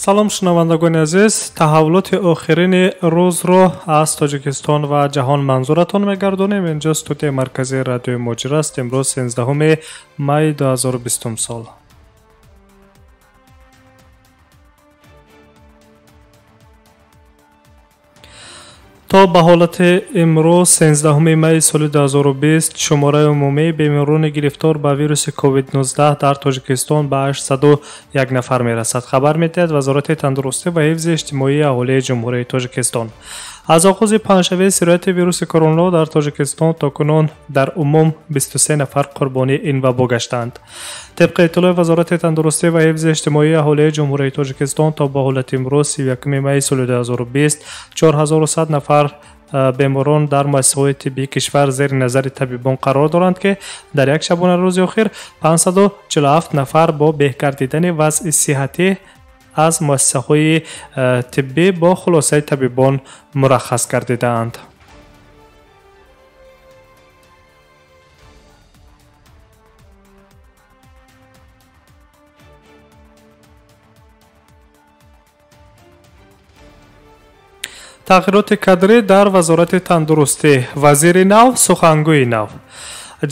Салом, шунавандагони азиз, таҳаввулоти охирини рӯзро аз Тоҷикистон ва ҷаҳон манзуратон мегардонем. Инҷо студияи марказии радиои Муҳоҷир аст. Имрӯз 13 майи 2020 сол. То ба ҳолати имрӯз 13 майи соли 2020 шумораи умумии беморони гирифтор ба вируси COVID-19 дар Тоҷикистон ба 801 нафар мерасад, хабар медиҳад Вазорати тандурустӣ ва ҳифзи иҷтимоии аҳолии Ҷумҳурии Тоҷикистон. Аз оғози паҳншавии сирояти вируси корона дар Тоҷикистон то кунун дар умум 23 нафар қурбонии ин вабо гаштаанд. Тибқи иттилои Вазорати тандурустӣ ва ҳифзи иҷтимоии аҳолии Ҷумҳурии Тоҷикистон то ба ҳолати имрӯз 31 майи соли 2020 4100 нафар беморон дар муассисаҳои тиббии кишвар зери назари табибон қарор доранд, ки дар як шабонарӯзи охир 547 нафар бо беҳгардидани вазъи сиҳатӣ аз муассисаҳои тиббӣ бо хулосаи табибон мураххас гардидаанд. Тағйироти кадрӣ дар Вазорати тандурустӣ. Вазири нав, сухангӯи нав.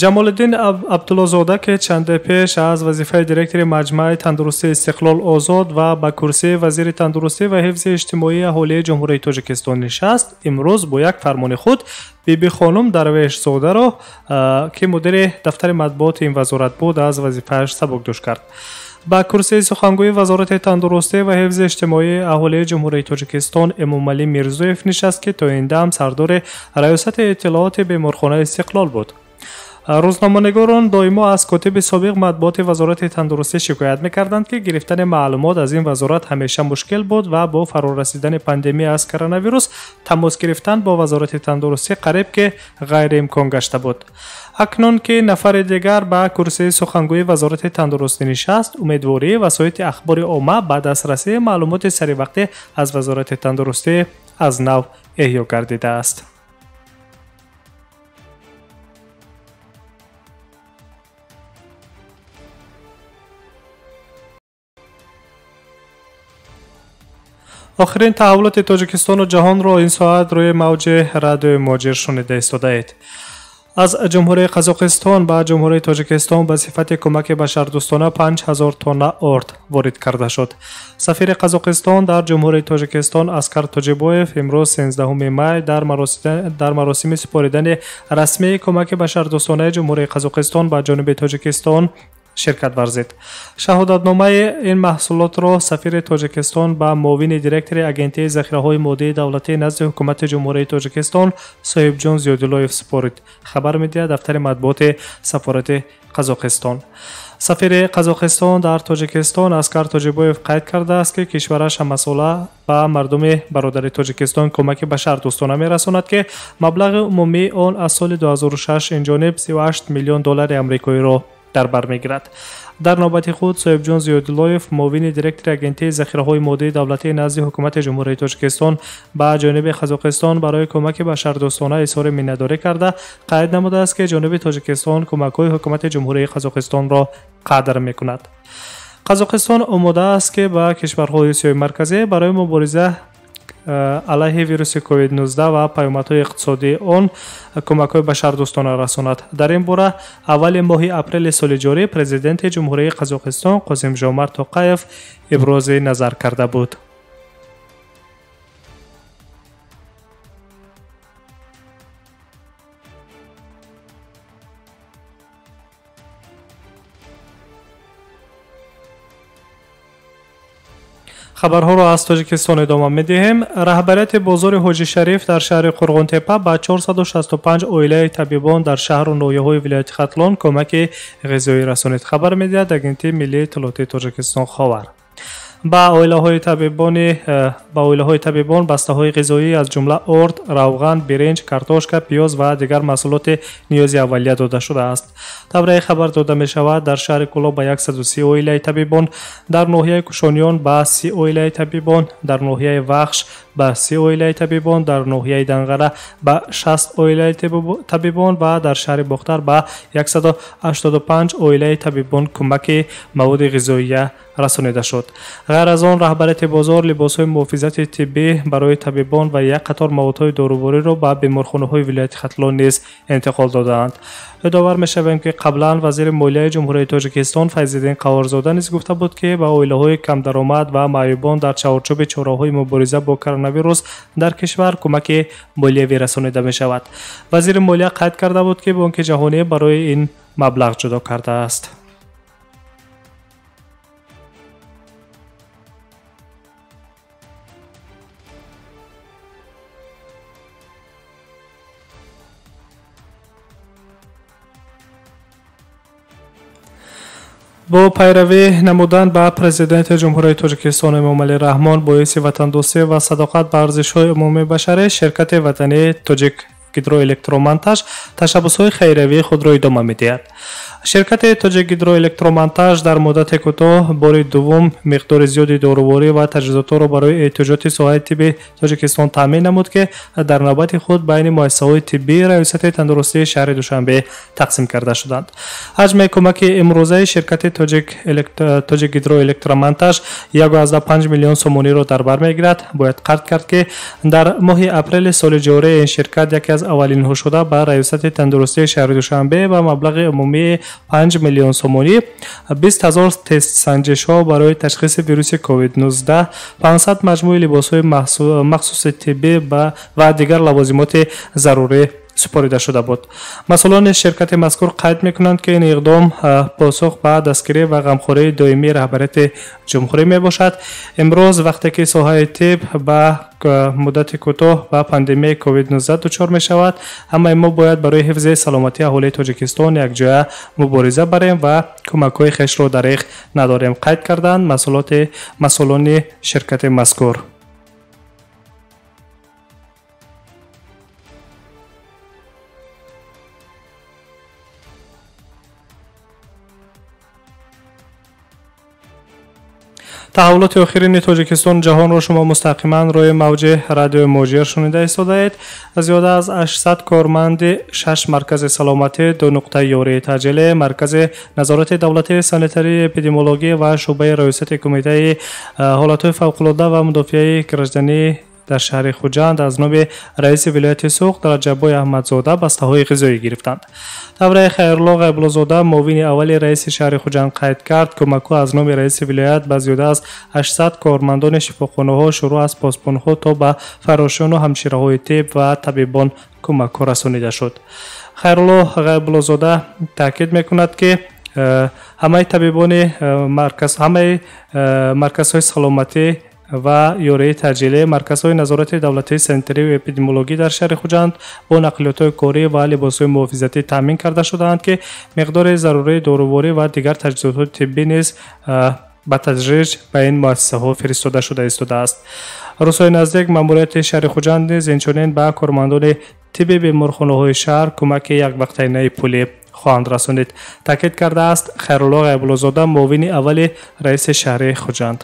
Ҷамолиддин Абдуллозода, ки чанде пеш аз вазифаи директори маҷмӯаи тандурустии Истиқлол озод ва ба курсии вазири тандурустӣ ва ҳифзи иҷтимоии аҳолии Ҷумҳурии Тоҷикистон нишаст, имрӯз бо як фармони худ Биби хонум Дарвешзодаро, ки мудири дафтари матбуоти ин вазорат буд, аз вазифааш сабукдӯш кард. Ба курсии сухангӯи Вазорати тандурустӣ ва ҳифзи иҷтимоии аҳолии Ҷумҳурии Тоҷикистон Эмомалӣ Мирзоев нишаст, ки то ин дам сардори раёсати иттилооти беморхонаи Истиқлол буд. Рӯзноманигорон доимо аз котиби собиқ матбуоти Вазорати тандурустӣ шикоят мекарданд, ки гирифтани маълумот аз ин вазорат ҳамеша мушкил буд ва бо фарорасидани пандемия аз коронавирус тамос гирифтан бо Вазорати тандурустӣ қариб ки ғайриимкон гашта буд. Акнун ки нафари дигар ба курсии сухангӯи Вазорати тандурустӣ нишаст, умедвории васоити ахбори омма ба дастрасии маълумоти саривақтӣ аз Вазорати тандурустӣ аз нав эҳё гардидааст. Охирин таҳаввулоти Тоҷикистону ҷаҳонро ин соат рӯи мавҷи радиои Муҳоҷир шунида истодаед. Аз Ҷумҳурии Қазоқистон ба Ҷумҳурии Тоҷикистон ба сифати кӯмаки башардӯстона 5000 тонна орд ворид карда шуд. Сафири Қазоқистон дар Ҷумҳурии Тоҷикистон Аскар Тоҷибоев имрӯз 13 май дар маросими супоридани расмии кӯмаки башардӯстонаи Ҷумҳурии Қазоқистон ба ҷониби Тоҷикистон ширкат варзид. Шаҳодатномаи ин маҳсулотро сафири Тоҷикистон ба муовини директори Агентии захираҳои моддии давлатӣ назди Ҳукумати Ҷумҳурии Тоҷикистон Соҳибҷон Зиёдуллоев супорид, хабар медиҳад дафтари матбуоти сафорати Қазоқистон. Сафири Қазоқистон дар Тоҷикистон Аскар Тоҷибоев қайд кардааст, ки кишвараш ҳамасола ба мардуми бародари Тоҷикистон кӯмаки башардӯстона мерасонад, ки маблағи умумии он аз соли 2006 инҷониб 38 миллион доллари амрикоиро дар бар мегирад. Дар навбати худ Соҳибҷон Зиёдуллоев, муовини директори Агентии захираҳои моддии давлатӣ назди Ҳукумати Ҷумҳурии Тоҷикистон ба ҷониби Қазоқистон барои кӯмаки башардӯстона изҳори миннатдорӣ карда, қайд намудааст, ки ҷониби Тоҷикистон кӯмакҳои Ҳукумати Ҷумҳурии Қазоқистонро қадр мекунад. Қазоқистон омода аст, ки ба кишварҳои Осиёи Марказӣ барои мубориза алайҳи вируси COVID-19 ва паёмадҳои иқтисодии он кӯмакҳои башардӯстона расонад. Дар ин бора аввали моҳи апрели соли ҷорӣ президенти Ҷумҳурии Қазоқистон Қосимжомарт Тоқаев ибрози назар карда буд. Хабарҳоро аз Тоҷикистон идома медиҳем. Раҳбарияти бозори Ҳоҷи Шариф дар шаҳри Қурғонтепа ба 465 оилаи табибон дар шаҳру ноҳияҳои вилояти Хатлон кӯмаки ғизоӣ расонид, хабар медиҳад Агентии миллии иттилоотии Тоҷикистон Ховар. Ба оилаҳои табибон бастаҳои ғизоӣ аз ҷумла орд, равған, биринҷ, картошка, пиёз ва дигар маҳсулоти ниёзи аввалия дода шудааст. Тавре хабар дода мешавад, дар шаҳри Кӯлоб ба 130 оилаи табибон, дар ноҳияи Кушониён ба 30 оилаи табибон, дар ноҳияи Вахш ба 30 оилаи табибон, дар ноҳияи Данғара ба 60 оилаи табибон ва дар шаҳри Бохтар ба 185 оилаи табибон кӯмаки маводи ғизоия расонида шуд. Ғайр аз он, раҳбарияти бозор либосҳои муҳофизати тиббӣ барои табибон ва як қатор маводҳои дорувориро ба беморхонаҳои вилояти Хатлон низ интиқол додаанд. Ёдовар мешавем, ки қаблан вазири молияи Ҷумҳурии Тоҷикистон Файзиддин Қаҳҳорзода низ гуфта буд, ки ба оилаҳои камдаромад ва маъюбон дар чаҳорчӯби чораҳои мубориза бо коронавирус дар кишвар кӯмаки молиявӣ расонида мешавад. Вазири молия қайд карда буд, ки Бонки Ҷаҳонӣ барои ин маблағ ҷудо кардааст. Бо пайравӣ намудан ба президенти Ҷумҳурии Тоҷикистон Эмомалӣ Раҳмон боиси ватандӯстӣ ва садоқат ба арзишҳои умумии башарӣ, ширкати ватании Тоҷик Гидроэлектромонтаж ташаббусҳои хайриявии худро идома медиҳад. Ширкати Тоҷик Гидроэлектромонтаж дар муддати кӯтоҳ бори дуввум миқдори зиёди доруворӣ ва таҷҳизотро барои эҳтиёҷоти соҳаи тибби Тоҷикистон таъмин намуд, ки дар навбати худ байни муассисаҳои тиббии Раёсати тандурустии шаҳри Душанбе тақсим карда шуданд. Ҳаҷми кӯмаки имрӯзаи ширкати Тоҷик Гидроэлектромонтаж 1,5 миллион сомониро дар бар мегирад. Бояд қайд кард, ки дар моҳи апрели соли ҷорӣ ин ширкат яке аз аввалинҳо шуда ба Раёсати тандурустии шаҳри Душанбе ба маблағи умумии 5 миллион сомонӣ, 20 ҳазор тестсанҷишҳо барои ташхиси вируси COVID-19, 500 маҷмӯи либосҳои махсуси тиббӣ ва дигар лавозимоти зарурӣ супорида шуда буд. Масъулони ширкати мазкур қайд мекунанд, ки ин иқдом посух ба дастгирӣ ва ғамхории доимии раҳбарияти ҷумҳурӣ мебошад. Имрӯз вақте ки соҳаи тиб ба муддати кӯтоҳ ба пандемияи COVID-19 дучор мешавад, ҳамаи мо бояд барои ҳифзи саломатии аҳолии Тоҷикистон якҷоя мубориза барем ва кӯмакҳои хешро дареғ надорем, қайд карданд масъулони ширкати мазкур. Таҳаввулоти охирини Тоҷикистон ҷаҳонро шумо мустақиман рӯи мавҷи радиои Муҳоҷир шунида истодаед. Зиёда аз 800 корманди 6 маркази саломатӣ, 2 нуқтаи ёрии таъҷилӣ, маркази назорати давлатии санитарии эпидемиологӣ ва шӯъбаи раёсати кумитаи ҳолатҳои фавқулода ва мудофиаи гражданӣ дар шаҳри Хуҷанд аз номи раиси вилояти Суғд Раҷаббой Аҳмадзода бастаҳои ғизоӣ гирифтанд. Тавраи Хайрулло Ғайбуллозода, муовини аввали раиси шаҳри Хуҷанд, қайд кард, кӯмакҳо аз номи раиси вилоят ба зиёда аз 800 кормандони шифохонаҳо, шурӯъ аз посбонҳо то ба фаррошону ҳамшираҳои тиб ва табибон кӯмакҳо расонида шуд. Хайрулло Ғайбуллозода таъкид мекунад, ки ҳамаи табибони ҳамаи марказҳои саломатӣ ва ёрии таъҷилӣ, марказҳои назорати давлатии санитарию эпидемиологӣ дар шаҳри Хуҷанд бо нақлиётҳои корӣ ва либосҳои муҳофизатӣ таъмин карда шудаанд, ки миқдори зарурии доруворӣ ва дигар таҷҳизотҳои тиббӣ низ ба тадриҷ ба ин муассисаҳо фиристода шуда истодааст. Рӯзҳои наздик маъмурияти шаҳри Хуҷанд низ инчунин ба кормандони тибби беморхонаҳои шаҳр кӯмаки яквақтаинаи пулӣ хоҳанд расонид, таъкид кардааст Хайрулло Ғайбуллозода, муовини аввали раиси шаҳри Хуҷанд.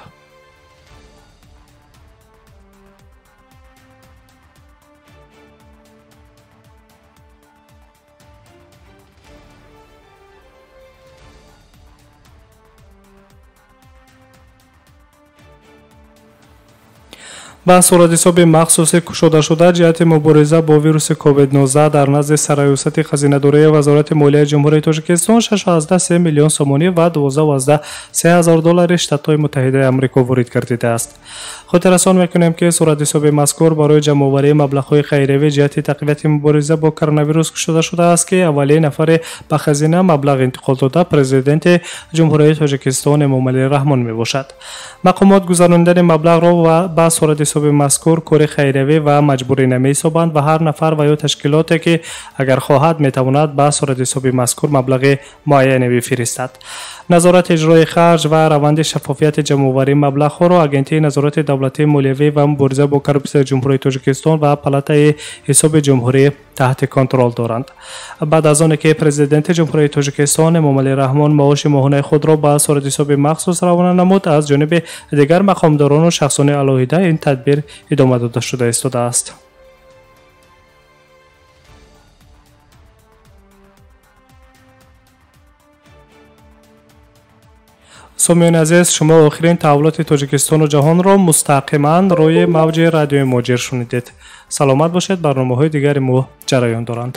Ба суратҳисоби махсуси кушодашуда ҷиҳати мубориза бо вируси COVID-19 дар назди Сарраёсати хазинадории Вазорати молияи Ҷумҳурии Тоҷикистон 6,3 миллион сомонӣ ва 12,3 ҳазор доллари Штатҳои Муттаҳидаи Амрико ворид гардидааст. Хотиррасон мекунем, ки суратҳисоби мазкур барои ҷамъоварии маблағҳои хайриявӣ ҷиҳати тақвияти мубориза бо коронавирус кушода шудааст, ки аввалин нафаре ба хазина маблағ интиқол дода президенти Ҷумҳурии Тоҷикистон Эмомалӣ Раҳмон мебошад. Мақомот гузаронидани маблағро ва ба суратҳисоби мазкур кори хайриявӣ ва маҷбурӣ намеҳисобанд ва ҳар нафар ва ё ташкилоте, ки агар хоҳад, метавонад ба суратҳисоби мазкур маблағи муайяне бифиристад. Назорати иҷрои харҷ ва раванди шаффофияти ҷамъоварии маблағҳоро Агентии назорати давлатии молиявӣ ва мубориза бо коррупсияи Ҷумҳурии Тоҷикистон ва Палатаи ҳисоби ҷумҳурӣ таҳти контрол доранд. Баъд аз оне ки президенти Ҷумҳурии Тоҷикистон Эмомалӣ Раҳмон маоши моҳонаи худро ба суратҳисоби махсус равона намуд, аз ҷониби дигар мақомдорону шахсони алоҳида ин тадбир идома дода шуда истодааст. Сомиёни азиз, шумо охирин таҳаввулоти Тоҷикистону ҷаҳонро мустақиман рӯи мавҷи Радиои Муҳоҷир шунидед. Саломат бошед, барномаҳои дигари мо ҷараён доранд.